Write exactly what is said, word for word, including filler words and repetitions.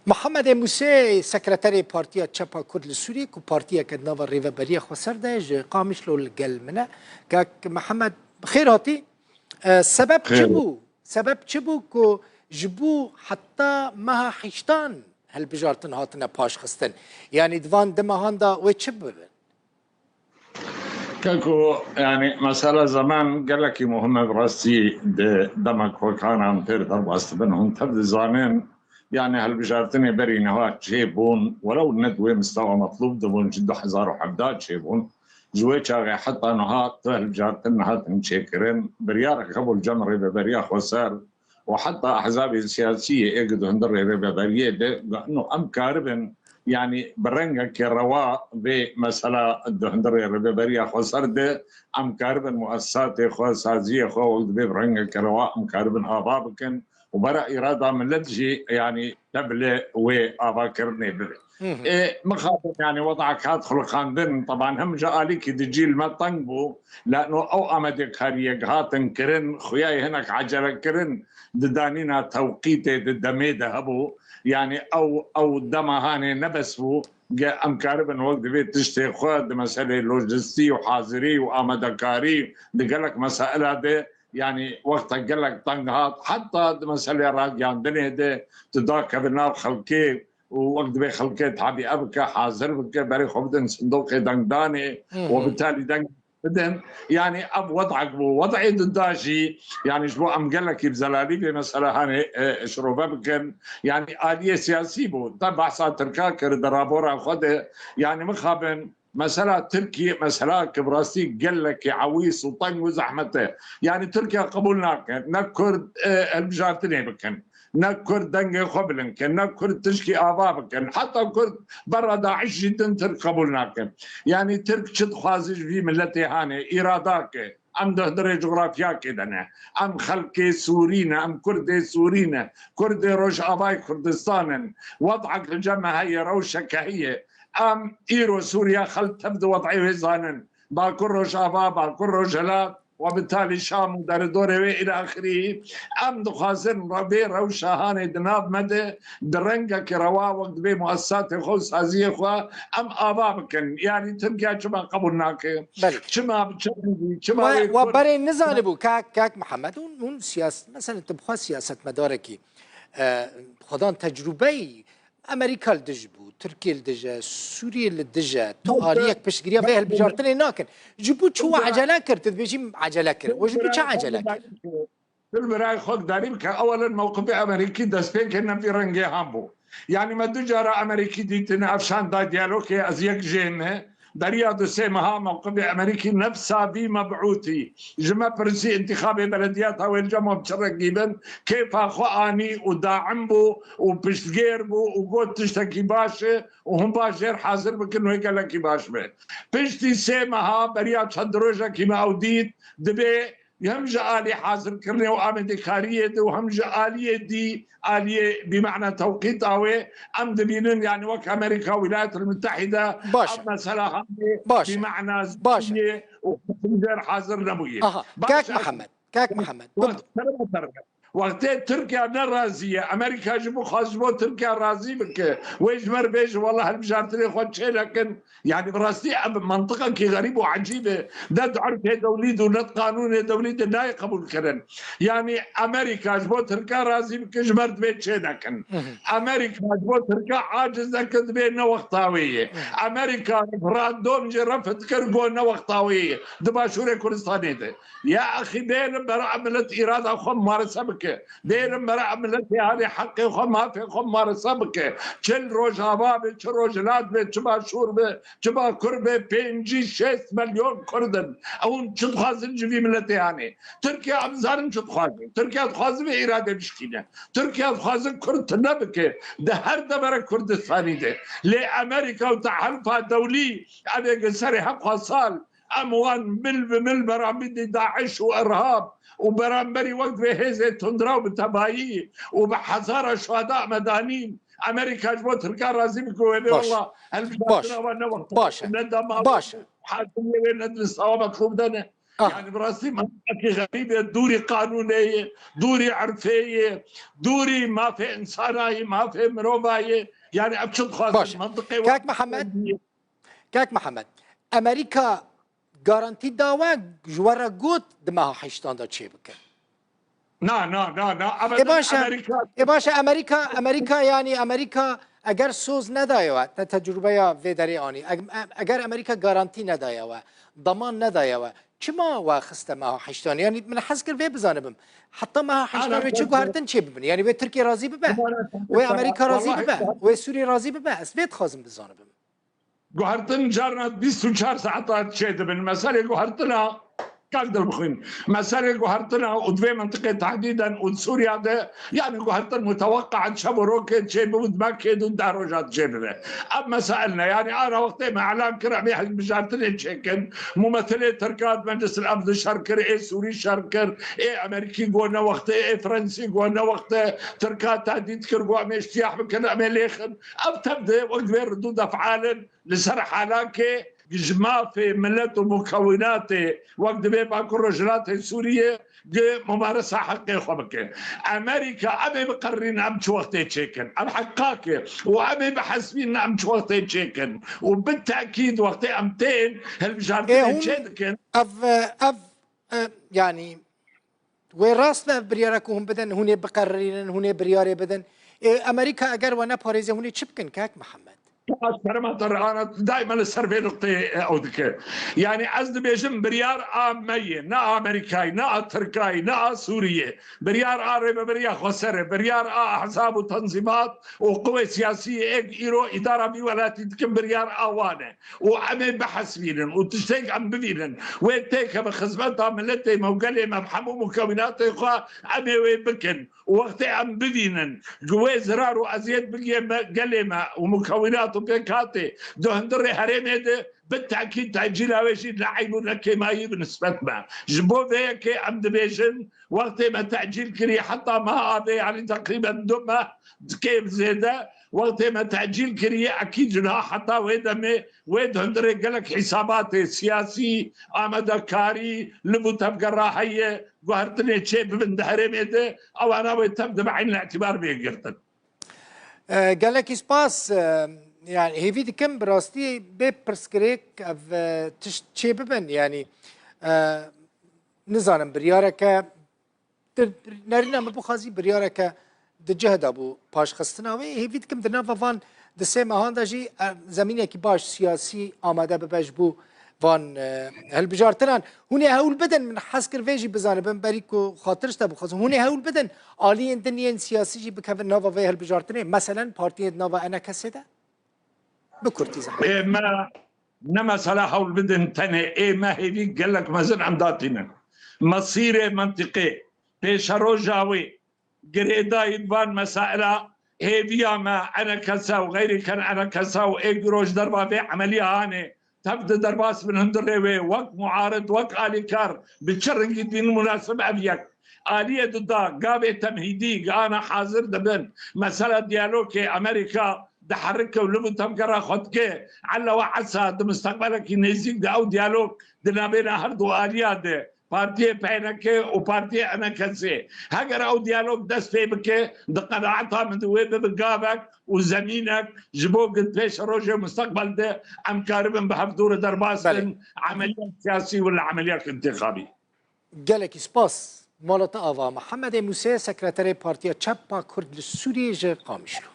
Mihemedê Mûsê, sekreterê Partiya Çepa Kurd li Sûriyê, ku partiyeke di nava Rêveberiya Xweser de ji Qamişlo li gel min e. Kak Mihemed, bi xêr hatî. E, sebeb çi Xêr. bû? Sebeb çi bû ku ji bo heta meha hiştan hilbijartin hatine paşxistin? Yanî di van du mehan de wê çi bibin? Keko, yani, mesela zaman gelekî muhim e, bi rastî di dema ku kan em pêr derbas dibin, hûn tev dizanin, yani, hilbijartinê berî niha çêbûn, welew ne di wê mistewa metlûb de bûn, ji du hezar û hevdeh çêbûn. Ji wê çaxê heta niha tu hilbijartin nehatin çêkirin. Biryarek hebû li cem Rêveberiya Xweser û heta ehzabên siyasî yê êk di hundirê rêveberiyê de, ino em karibin, yanî bi rengekê rewa vê mesela di hundirê rêveberiya Xweser de, em karibin muessisatê xwe, saziyê xwe wek divê bi rengekê rewa em karibin ava bikin û bera îrada milet jî, yanî tevlê wê avakirinê bibe. Hı hı. Ê, mixabin, yani, wed'ek hat xuliqandin, teban hem ji alîkî di cîl me teng bû, lano ew amedekariyek hatin kirin, xuyayê hinek ecele kirin, di danîna tewqîtê di demê de hebû, yani, ew, ew dema hanê nebes bû, ge em karibin wek divê tiştê xwe di meselê lojistî û hazirî û amadekarî di gelek mesaila de, yani, wexta gelek teng hat, heta di meselê ragiyandinê de, tu dakeve nav xelkê û wek divê xelkê tabiye bike, hazir bike, berê xwe bidin sindoqê dengdanê Hı û hı. bi talî deng bidin. Yani, ev wed'ek bû. Wed'ê di da jî, yani, ji bo em gelekî bi zelalî vê mesela hanê, e, şirove bikin. Yani, aliyê siyasî bû. Te behsa Tirka kir di rapora xwe de. Yani, mixabin, mesela Tirkiye, mesela ki bi rastî gelekî ewîs û teng û zehmet e. Yani, Tirkiye qebûl nake, ne Kurd, e, hilbijartinê bikin, ne Kurd dengê xwe bilind ke, ne Kurd tişkî ava bikin. Heta Kurd berra DAIŞ jî din Tirk qebûl nake. Yani Tirk çi dixwaze ji vî miletê hanê, îrada ke. Em di hundirê cografyakê de ne. Em xelkê Sûrî ne, em Kurdê Sûrî ne. Kurdê Rojavayê Kurdistan in. Wed'ek li cem me heye, rewşeke heye. Em îro Sûriya xelk tev di wed'ê wê zanin. Bakur Rojava, Bakur Rojhilat, we bi talî Şam û deredorê wê îlaxirî. Em dixwazin re-, vê rewşa hanê di nav me de di rengekî rewa wek divê muessisatê xwe û saziyê xwe em ava bikin. Yanî Tirkiye çima qebûl nake? Belê. Çima bi çi rengî, çima We, wê we Kurd berê nizanibû, kak, kak Mihemed, hûn, hûn siyas-, mesela tu bixwe siyasetmedarekî, e, xwedan tecrûbeyî Amerîka li dij bû, Tirkiye li dij e, Sûriye li dij e, tu aliyek piştgiriya vê hilbijartinê nakin. Ji bo çi we ecele kir? Tu dibêjî ecele kir. We ji bo çi ecele kir? Bil birayê xwe darî bike, ewelen mewqifê Amerîkî destpêkê ne vî rengê han bû. Yanî me du cara Amerîkî dîtine, ev şan da diyalogê, ez yek jê me. Beriya du sê meha mewqifê Amerîkî nefsa vî meb'ûtî. Ji me pirsî întîxabê belediyata wê li cem me bi çi rengî bin, kêfa xwe anî û daim bû û piştgêr bû û got tiştekî baş e û hûn baş jêr hazir bikin wê gelekî baş be. Piştî sê meha beriya çend rojekî me ew dît, dibê hem ji alî hazirkirinê û amedekariyê de û hem ji aliyê dî, aliyê bîmana tewqîta wê, em dibînin, yani wek Amerîka, Wîlayetül Mutehîde, Baş e. ev mesela hanê Baş e. bîmana Baş e. zînê û jêr hazir nebûye. Aha, Baş kak e. Mihemed, kak Mihemed. Wextê Tirkiye ne razî ye, Amerîka jî bixwaz ji bo Tirkiye razî bike, wê ji me re bêje, wela hilbijartinê xwe çê nekin. Yani bi rastî ev mentiqekî xerîb û ecîb e. Ne di urfê dewlî de û ne di qanûnê dewlî de nayê qebûlkirin. Yani Amerîka ji bo Tirka razî bike, ji me re divê çê nekin. Hı hı. Amerîka ji bo Tirka aciz neke, divê ne wexta wê ye. Hı hı. Amerîka referandom jî refid kir, got ne wexta wê ye. Di Başûrê Kurdistanê de. Ya exî bêrin bera milet îrada xwe mumarese bike. Bêrin bera miletê hanê heqê xwe, mafê xwe mumarese bike. Çi li Rojava be, çi Rojhilat be, çi Başûr be, çi Bakur be, pêncî şêst milyon Kurd in. Ew çi dixwazin ji vî miletê hanê? Tirkiye em zanin çi dixwaze. Tirkiye dixwaze vê îrade bişkîne. Tirkiye dixwaze Kurd tune bike. Di her devera Kurdistanî de. Lê Amerîka û tehelfa dewlî, ev ê serê heqwa sal, em wan mil bi mil beramberî DAIŞ û irhab û beramberî wek vê hêzê tundra û bi tebayî û bi hezara şuheda me danîn. Amerîka ji bo Tirka razî bike, wê bê Baş. wela Baş. hilbijartina wan ne wexta Baş e. ne dema Baş e. haziriyê wê ne di mistewa metlûb de ne. Aha. Yani bi rastî mentiqekî xerîb e, dûrî qanûnê ye, dûrî erfê ye, dûrî mafê insana ye, mafê mirova ye. Yani ev çi dixwazin? Baş. Mentiqê Kak Mihemed, Kak Mihemed, Amerîka garantî da we, ji we re got di meha heştan de çêbikin. Na, na, na, na. Ê Ebeden baş e. Amerîka Ê baş e, Amerîka, Amerîka, yani Amerîka eger soz nedaye we, te tecrûbeya vê derê anî. Eg-, e-, eger Amerîka garantî nedaye we, daman nedaye we, çima we xiste meha heştan? Yani min hez kir vê bizanibim. Heta meha heştan Ana wê çi ben guhertin çê bibin? Yani wê Tirkiye razî bibe? Ana ben Wê Amerîka razî Vallahi bibe? Wê Sûriye razî bibe? Ez vê dixwazim bizanibim. Guhertin carna bîst û çar saeta çêdibin. Meselê guhertina, kak dil bixwîn. Meselê guhertina û di vê mintiqê tehdîden û di Sûriya de, yani guhertin muteweqaan şev û rokê çêbibû, di me kê dû deh roja çêbibe. Ev mesail ne. Yani ana wextê me elan kir, em ê hilbijartinê çêkin. Mumesilê Tirka di Meclisil Emn de şer kir, ê Sûrî şer kir, ê Amerîkî got ne wextê, ê Fransî got ne wextê. Tirka tehdîd kir, got em ê îştiyah bikin, em ê lêxin. Ev tev de wek divê ridûda fial in li ser halakê ji mafê milet û mukewinatê wek divê Bakur Rojhilatê Sûriyê gi mumaresa heqê xwe bike. Amerîka em ê biqerrîn em çi wextê çêkin. Ev heqak e û em ê bihesbînin em çi wextê çêkin. Û bi tekîd wextê em tên Ê hilbijartinê hûn çê dikin. ev, ev, e, yani Wê rast be ev biryara ku hûn bidin, hûn ê biqerirînin, hûn ê biryarê bidin. Ê, Amerîka eger we neparêze, hûn ê çi bikin, kek Mihemed? Baş, Kerema te re ana daîma li ser vê nuqteyê, e, ew dike. Yani ez dibêjim biryar a me ye, ne a Amerîkayê, ne a Tirkayê, ne a Sûriyê. Biryar a Rêveberiya Xweser e, biryar a ehzab û tenzîmat û quwê siyasî yê êk îro îdara vî welatî dikin, biryar a wan e. Û em ê bihesibînin û tiştek em bibînin. Wê têkeve xizmeta miletê me û gelê me bi hemû mukewînatê xwe, em ê wê bikin. Û wextê em bibînin ku wê zirar û eziyet bigihê me, gelê me û mukewînat û pêkhatê di hundirê herêmê de, bi tekîd tecîla wê jî ne eyb û ne kêmayî bi nisbet me. Ji bo vê yekê em dibêjin, wextê me tecîl kirî heta meha avê, yanî teqrîben du meh, kêm zêde, wextê me tecîl kiriye, ekîd ji niha heta wê demê wê di hundirê gelek hîsabatê siyasî, amadekarî, liv û tevgera heye, guhertinê çê bibin di herêmê de, ewana wê tev de bi eynî îtîbar bê girtin. E, gelekî spas, e, yani hêvî dikim bi rastî bê pirsgirêk ev, e, tişt çê bibin, yani, e, nizanim biryareke Di nerîna min bixwazî biryareke di cih de bû paşxistina wê. Hêvî dikim di nava van di sê mehan de jî, e, zemînekî baş siyasî amade bibe ji bo van, e, hilbijartinan. Hûn ê hewl bidin, min hez kir vê jî bizanibin, berî ku xatir ji te bixwazim. Hûn ê hewl bidin aliyên din yên siyasî jî bikevin nava vê hilbijartinê. Meselen partiyên di nava E N K S'ê de? Bi kurtî zehmet. Ê me ne mesela hewl bidin tenê, ê me hêvî gelek mezin em datînin. Mesîrê mentiqê, pêşeroja wê, girêdayî bi van mesaila hêviya me, E N K S û xeyrî ken E N K S û ê giro ji derva vê emeliya hanê, tev di derbas bin hundirê wê, wek muarid, wek alîkar, bi çi rengî dîn munasib ev yek. Aliyê di da, gavê temhîdî, gana hazir dibin. Mesela diyalogê Amerîka diherike û liv û tevgera xwe dike. Ella we esa di mustaqbelekî nêzîk de ew diyalog di navbêna her du aliya de, partiyê P N K û partiyê E N K S'ê, heger ew diyalog dest pê bike, di qenaeta min de wê bibe gavek û zemînek ji bo ku di pêşerojê û mustaqbel de em karibin bi hev dû re derbas Belê. bin, emeliyat siyasî wila emeliyat intixabî. Gelekî spas. Mala te ava. Mihemedê Mûsê, sekreterê Partiya Çep a Kurd li Sûriyê ji Qamişlo.